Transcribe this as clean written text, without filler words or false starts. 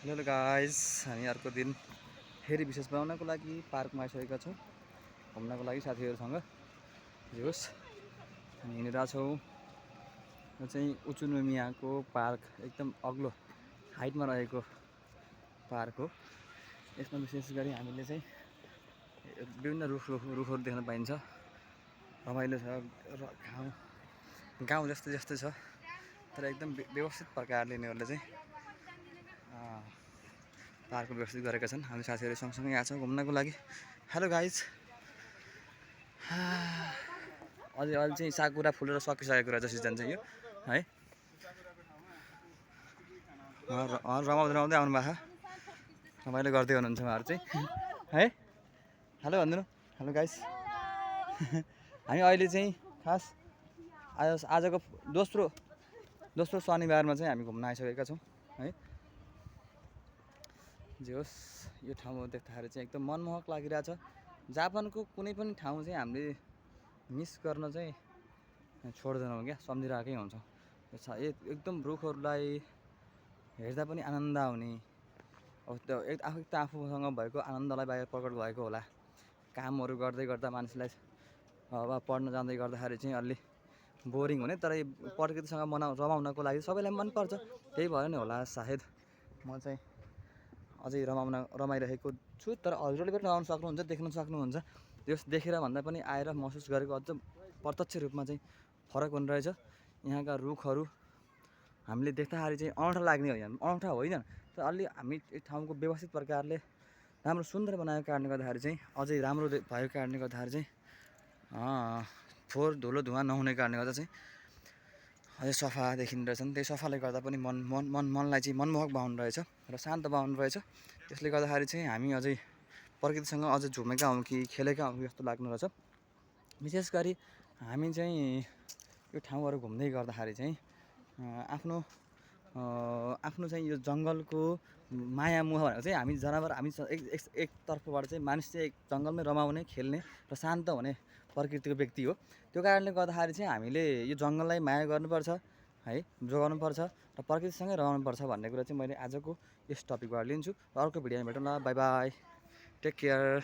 Hello guys, हामी अर्को दिन फेरि विशेष बनाउनको लागि पार्कमा आइसकेका छौँ। घुम्नको लागि साथीहरूसँग जोस् हामी हिँडिरहेछौँ। यो चाहिँ उचुनुमियाको पार्क एकदम अग्लो हाइटमा रहेको पार्क हो। यसमा विशेष गरी हामीले चाहिँ विभिन्न रुखहरू देख्न पाइन्छ। रमाइलो छ र गाउँ जस्तै छ, तर एकदम व्यवस्थित प्रकारले यिनीहरूले चाहिँ पार्कको व्यवस्थित गरेका छन्। हामी साथीहरू सँगसँगै आएको छौँ घुम्नको लागि। हेलो गाइज, अहिले चाहिँ साकुरा फुलेर सकिसकेको रहेछ सिजन चाहिँ यो है। रमाउँदै आउनु भएको रमाइलो गर्दै हुनुहुन्छ उहाँहरू चाहिँ है। हेलो भन्नु। हेलो गाइस, हामी अहिले चाहिँ खास आजको दोस्रो शनिबारमा चाहिँ हामी घुम्न आइसकेका छौँ है। जे होस्, यो ठाउँ देख्दाखेरि चाहिँ एकदम मनमोहक लागिरहेछ। जापानको कुनै पनि ठाउँ चाहिँ हामीले मिस गर्न चाहिँ छोड्दैनौँ क्या, सम्झिरहेकै हुन्छौँ। एकदम रुखहरूलाई हेर्दा पनि आनन्द आउने। अब आफूसँग भएको आनन्दलाई बाहिर प्रकट भएको होला। कामहरू गर्दै गर्दा मान्छेलाई अब पढ्न जाँदै गर्दाखेरि चाहिँ अलि बोरिङ हुने, तर प्रकृतिसँग रमाउनको लागि सबैलाई मनपर्छ। त्यही भएर नै होला सायद म चाहिँ अझै रमाइरहेको छु। तर हजुरले पनि रमाउन सक्नुहुन्छ, देख्न सक्नुहुन्छ। त्यस देखेर भन्दा पनि आएर महसुस गरेको अझ प्रत्यक्ष रूपमा चाहिँ फरक हुने रहेछ। यहाँका रुखहरू हामीले देख्दाखेरि चाहिँ अनौठा लाग्ने होइन, अनौठा होइन, तर अलि हामी ठाउँको व्यवस्थित प्रकारले राम्रो सुन्दर बनाएको कारणले गर्दाखेरि चाहिँ अझै राम्रो भएको कारणले गर्दाखेरि चाहिँ फोहोर धुलो धुवा नहुने कारणले गर्दा चाहिँ अझै सफा देखिने रहेछन्। त्यही सफाले गर्दा पनि मनलाई चाहिँ मनमोहक बनाउनु रहेछ र शान्त बनाउनु रहेछ। त्यसले गर्दाखेरि चाहिँ हामी अझै प्रकृतिसँग अझै झुमेका हौँ कि खेलेका हौँ जस्तो लाग्नु रहेछ। विशेष गरी हामी चाहिँ यो ठाउँहरू घुम्दै गर्दाखेरि चाहिँ आफ्नो चाहिँ यो जङ्गलको माया मोह भनेको चाहिँ हामी जनावर, हामी एकतर्फबाट चाहिँ मानिस चाहिँ जङ्गलमै रमाउने, खेल्ने र शान्त हुने प्रकृतिको व्यक्ति हो। त्यो कारणले गर्दाखेरि चाहिँ हामीले यो जङ्गललाई माया गर्नुपर्छ है, जोगाउनुपर्छ र प्रकृतिसँगै रमाउनुपर्छ भन्ने कुरा चाहिँ मैले आजको यस टपिकबाट लिन्छु। र अर्को भिडियोमा भेटौँला। Bye bye, take care.